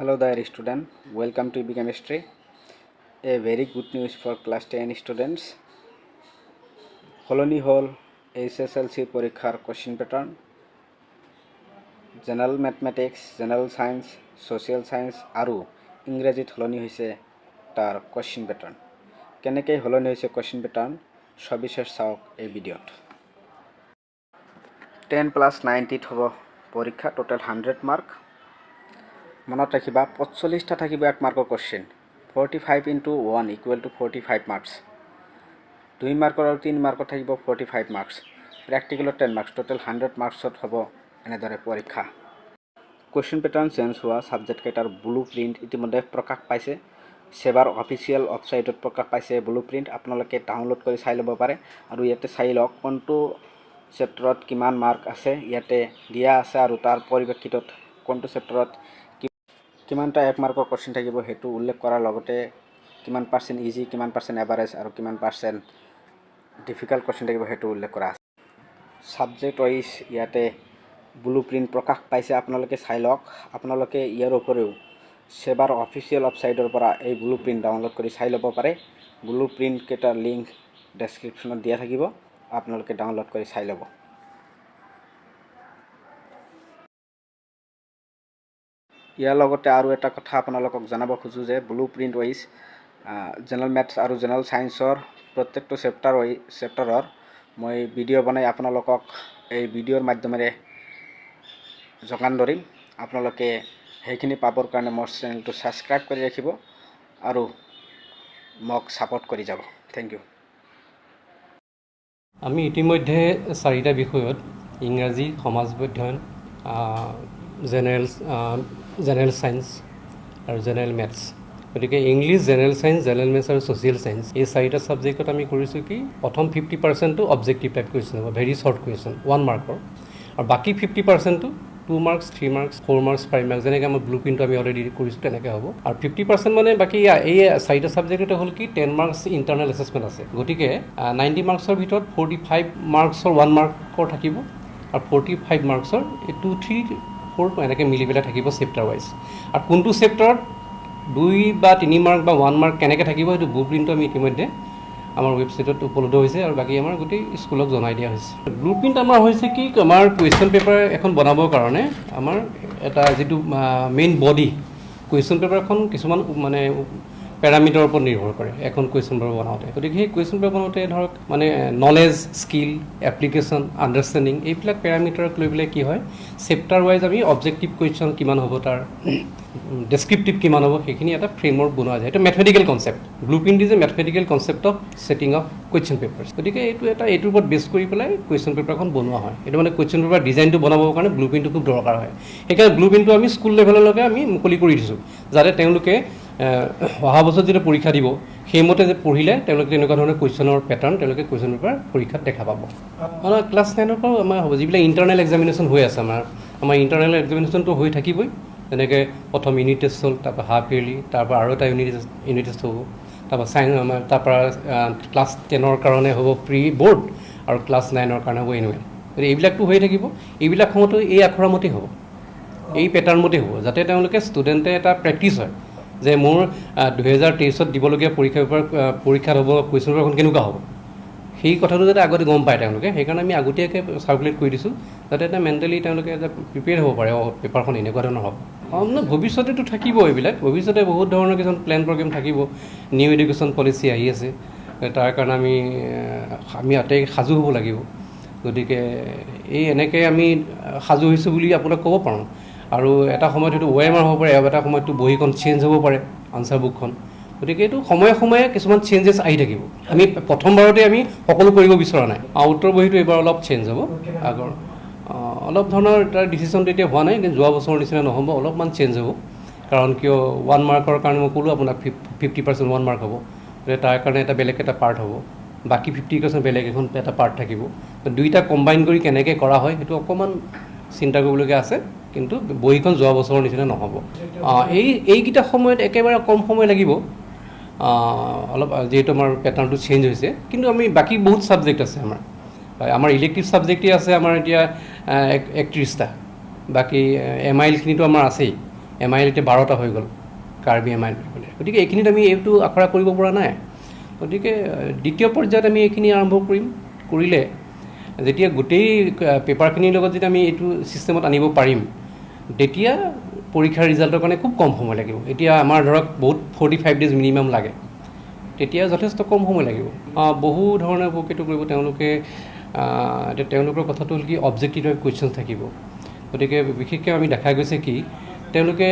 Hello there student, welcome to EB Chemistry. A very good news for class 10 students. সলনি হ'ল HSLC পৰীক্ষাৰ question pattern. General mathematics, general science, social science আৰু ইংৰাজীত সলনি হৈছে তাৰ কুৱেশ্যন পেটাৰ্ণ। কেনেকৈ সলনি হৈছে কুৱেশ্যন পেটাৰ্ণ, সবিশেষ চাওক এই ভিডিঅ'ত। 10 প্লাছ 90ত হ'ব পৰীক্ষা, টোটেল 100 মাৰ্ক। মনত ৰাখিবা, 45টা থাকিব এক মাৰ্কৰ question. 45 into 1 equal to 45 marks. 2 মাৰ্কৰ আৰু 3 মাৰ্কৰ থাকিব 45 মাৰ্কছ। প্ৰেক্টিকেলত 10 মাৰ্কছ। টোটেল 100 মাৰ্কছত হ'ব এনেদৰে পৰীক্ষা। কুৱেশ্যন পেটাৰ্ণ চেঞ্জ হোৱা ছাবজেক্টকেইটাৰ ব্লু প্ৰিণ্ট ইতিমধ্যে প্ৰকাশ পাইছে। ছেবাৰ অফিচিয়েল ৱেবছাইটত প্ৰকাশ পাইছে ব্লু প্ৰিণ্ট। আপোনালোকে ডাউনলোড কৰি চাই ল'ব পাৰে আৰু ইয়াতে চাই লওক কোনটো চেপ্টাৰত কিমান মাৰ্ক আছে, ইয়াতে দিয়া আছে। আৰু তাৰ পৰিপ্ৰেক্ষিতত কোনটো চেপ্টাৰত কিমানটা এক মাৰ্কৰ কুৱেশ্যন থাকিব, সেইটো উল্লেখ কৰাৰ লগতে কিমান পাৰ্চেণ্ট ইজি, কিমান পাৰ্চেণ্ট এভাৰেজ আৰু কিমান পাৰ্চেণ্ট ডিফিকাল্ট কুৱেশ্যন থাকিব, সেইটো উল্লেখ কৰা আছে। ছাবজেক্ট ৱাইজ ইয়াতে ব্লু প্ৰিণ্ট প্ৰকাশ পাইছে, আপোনালোকে চাই লওক। আপোনালোকে ইয়াৰ উপৰিও ছেবাৰ অফিচিয়েল ৱেবছাইটৰ পৰা এই ব্লু প্ৰিণ্ট ডাউনলোড কৰি চাই ল'ব পাৰে। ব্লু প্ৰিণ্টকেইটাৰ লিংক ডেছক্ৰিপশ্যনত দিয়া থাকিব, আপোনালোকে ডাউনলোড কৰি চাই ল'ব। ইয়াৰ লগতে আৰু এটা কথা আপোনালোকক জনাব খোজোঁ যে blue print wise general maths আৰু জেনেৰেল ছায়েন্সৰ প্ৰত্যেকটো চেপ্টাৰৰ মই ভিডিঅ' বনাই আপোনালোকক এই ভিডিঅ'ৰ মাধ্যমেৰে যোগান ধৰিম। আপোনালোকে সেইখিনি পাবৰ কাৰণে মোৰ চেনেলটো ছাবস্ক্ৰাইব কৰি ৰাখিব আৰু মোক ছাপোৰ্ট কৰি যাব। Thank you. আমি ইতিমধ্যে চাৰিটা বিষয়ত, ইংৰাজী, সমাজ অধ্যয়ন, জেনেৰেল ছায়েন্স আৰু জেনেৰেল মেথছ, গতিকে English, general science, general maths আৰু ছ'চিয়েল ছায়েন্স, এই চাৰিটা ছাবজেক্টত আমি কৰিছোঁ কি, প্ৰথম 50 পাৰ্চেণ্টটো অবজেক্টিভ টাইপ কুৱেশ্যন হ'ব, ভেৰি শ্বৰ্ট কুৱেশ্যন, 1 মাৰ্কৰ, আৰু বাকী 50 পাৰ্চেণ্টটো 2 marks, 3 marks, 4 marks, 5 marks, যেনেকৈ আমাৰ ব্লু প্ৰিণ্টটো আমি অলৰেডি কৰিছোঁ তেনেকৈ হ'ব। আৰু 50% মানে বাকী এই চাৰিটা ছাবজেক্টতে হ'ল কি, 10 মাৰ্কছ ইণ্টাৰনেল এছেছমেণ্ট আছে। গতিকে 90 মাৰ্কছৰ ভিতৰত 45 মাৰ্কছৰ 1 মাৰ্কৰ থাকিব আৰু 45 মাৰ্কছৰ এই 2, 3, 4 এনেকৈ মিলি পেলাই থাকিব চেপ্টাৰ ৱাইজ। আৰু কোনটো চেপ্টাৰত 2 বা 3 মাৰ্ক বা 1 মাৰ্ক কেনেকৈ থাকিব, সেইটো ব্লু প্ৰিণ্টটো আমি ইতিমধ্যে আমাৰ ৱেবছাইটত উপলব্ধ হৈছে আৰু বাকী আমাৰ গোটেই স্কুলক জনাই দিয়া হৈছে। ব্লু প্ৰিণ্ট আমাৰ হৈছে কি, আমাৰ কুৱেশ্যন পেপাৰ এখন বনাবৰ কাৰণে আমাৰ এটা যিটো মেইন বডি, কুৱেশ্যন পেপাৰখন কিছুমান মানে পেৰামিটাৰৰ ওপৰত নিৰ্ভৰ কৰে এখন কুৱেশ্যন পেপাৰ বনাওঁতে। গতিকে সেই কুৱেশ্যন পেপাৰ বনাওঁতে ধৰক মানে নলেজ, স্কিল, এপ্লিকেশ্যন, আণ্ডাৰষ্টেণ্ডিং, এইবিলাক পেৰামিটাৰক লৈ পেলাই কি হয়, চেপ্টাৰ ৱাইজ আমি অবজেক্টিভ কুৱেশ্যন কিমান হ'ব, তাৰ ডেছক্ৰিপটিভ কিমান হ'ব, সেইখিনি এটা ফ্ৰেমৱৰ্ক বনোৱা যায়। এইটো mathematical concept. Blue print is a mathematical concept of setting of question papers. গতিকে এইটো এটা এইটোৰ ওপৰত বেছ কৰি পেলাই কুৱেশ্যন পেপাৰখন বনোৱা হয়। এইটো মানে কুৱেশ্যন পেপাৰ ডিজাইনটো বনাবৰ কাৰণে ব্লু প্ৰিণ্টটো খুব দৰকাৰ হয়। সেইকাৰণে ব্লু প্ৰিণ্টটো আমি স্কুল লেভেললৈকে আমি মুকলি কৰি দিছোঁ, যাতে তেওঁলোকে অহা বছৰ যেতিয়া পৰীক্ষা দিব, সেইমতে যে পঢ়িলে তেওঁলোকে তেনেকুৱা ধৰণৰ কুৱেশ্যনৰ পেটাৰ্ণ তেওঁলোকে কুৱেশ্যন পেপাৰ পৰীক্ষাত দেখা পাব। ক্লাছ 9ৰ পৰাও আমাৰ হ'ব। যিবিলাক ইণ্টাৰনেল এক্সামিনেশ্যন হৈ আছে, আমাৰ ইণ্টাৰনেল এক্সামিনেশ্যনটো হৈ থাকিবই। যেনেকৈ প্ৰথম ইউনিট টেষ্ট হ'ল, তাৰপৰা হাফ ইয়েৰলি, তাৰপৰা আৰু এটা ইউনিট টেষ্ট হ'ব, তাৰপৰা চায়েন্স আমাৰ, তাৰপৰা ক্লাছ 10ৰ কাৰণে হ'ব প্ৰি ব'ৰ্ড আৰু ক্লাছ 9ৰ কাৰণে হ'ব এনুৱেল। গতিকে এইবিলাকতো হৈয়ে থাকিব। এইবিলাক সময়তো এই আখৰা মতেই হ'ব, এই পেটাৰ্ণ মতেই হ'ব, যাতে তেওঁলোকে ষ্টুডেণ্টে এটা প্ৰেক্টিচ হয় যে মোৰ 2023ত দিবলগীয়া পৰীক্ষা পেপাৰ পৰীক্ষাত হ'ব কুৱেশ্যন পেপাৰখন কেনেকুৱা হ'ব, সেই কথাটো যাতে আগতে গম পায় তেওঁলোকে। সেইকাৰণে আমি আগতীয়াকৈ চাৰ্কুলেট কৰি দিছোঁ, যাতে এটা মেণ্টেলি তেওঁলোকে এটা প্ৰিপেয়াৰ হ'ব পাৰে, অঁ, পেপাৰখন এনেকুৱা ধৰণৰ হ'ব। অঁ, মানে ভৱিষ্যতেতো থাকিব এইবিলাক। ভৱিষ্যতে বহুত ধৰণৰ কিছুমান প্লেন প্ৰগ্ৰেম থাকিব। নিউ এডুকেশ্যন পলিচি আহি আছে, তাৰ কাৰণে আমি আটাই সাজু হ'ব লাগিব। গতিকে এই এনেকৈ আমি সাজু হৈছোঁ বুলি আপোনাক ক'ব পাৰোঁ। আৰু এটা সময়ত হয়তো অ'এমআৰ হ'ব পাৰে, এটা সময়ততো বহীখন চেঞ্জ হ'ব পাৰে, আনচাৰ বুকখন। গতিকে এইটো সময়ে সময়ে কিছুমান চেঞ্জেছ আহি থাকিব। আমি প্ৰথমবাৰতে আমি সকলো কৰিব বিচৰা নাই। উত্তৰ বহীটো এইবাৰ অলপ চেঞ্জ হ'ব। আগৰ অলপ ধৰণৰ তাৰ ডিচিশ্যনটো এতিয়া হোৱা নাই, কিন্তু যোৱা বছৰৰ নিচিনা নহ'ব, অলপমান চেঞ্জ হ'ব। কাৰণ কিয়, 1 মাৰ্কৰ কাৰণে মই ক'লোঁ আপোনাক, 50% 1 মাৰ্ক হ'ব। গতিকে তাৰ কাৰণে এটা বেলেগ এটা পাৰ্ট হ'ব, বাকী 50% বেলেগ এখন এটা পাৰ্ট থাকিব। দুইটা কম্বাইন কৰি কেনেকৈ কৰা হয়, সেইটো অকণমান চিন্তা কৰিবলগীয়া আছে। কিন্তু বহীখন যোৱা বছৰৰ নিচিনা নহ'ব। এইকেইটা সময়ত একেবাৰে কম সময় লাগিব অলপ, যিহেতু আমাৰ পেটাৰ্ণটো চেঞ্জ হৈছে। কিন্তু আমি বাকী বহুত ছাবজেক্ট আছে আমাৰ। আমাৰ ইলেক্টিভ ছাবজেক্টেই আছে আমাৰ এতিয়া 31টা, বাকী এমআইএলখিনিতো আমাৰ আছেই। এম I L এতিয়া 12টা হৈ গ'ল, কাৰ্বি এম I L বুলি ক'লে। গতিকে এইখিনিত আমি এইটো আখৰা কৰিব পৰা নাই। গতিকে দ্বিতীয় পৰ্যায়ত আমি এইখিনি আৰম্ভ কৰিম। কৰিলে যেতিয়া গোটেই পেপাৰখিনিৰ লগত যেতিয়া আমি এইটো ছিষ্টেমত আনিব পাৰিম, তেতিয়া পৰীক্ষাৰ ৰিজাল্টৰ কাৰণে খুব কম সময় লাগিব। এতিয়া আমাৰ ধৰক বহুত 45 ডেইজ মিনিমাম লাগে, তেতিয়া যথেষ্ট কম সময় লাগিব। বহু ধৰণে উপকৃত কৰিব তেওঁলোকে। এতিয়া তেওঁলোকৰ কথাটো হ'ল কি, অবজেক্টিভ টাইপ কুৱেশ্যন থাকিব। গতিকে বিশেষকৈ আমি দেখা গৈছে কি তেওঁলোকে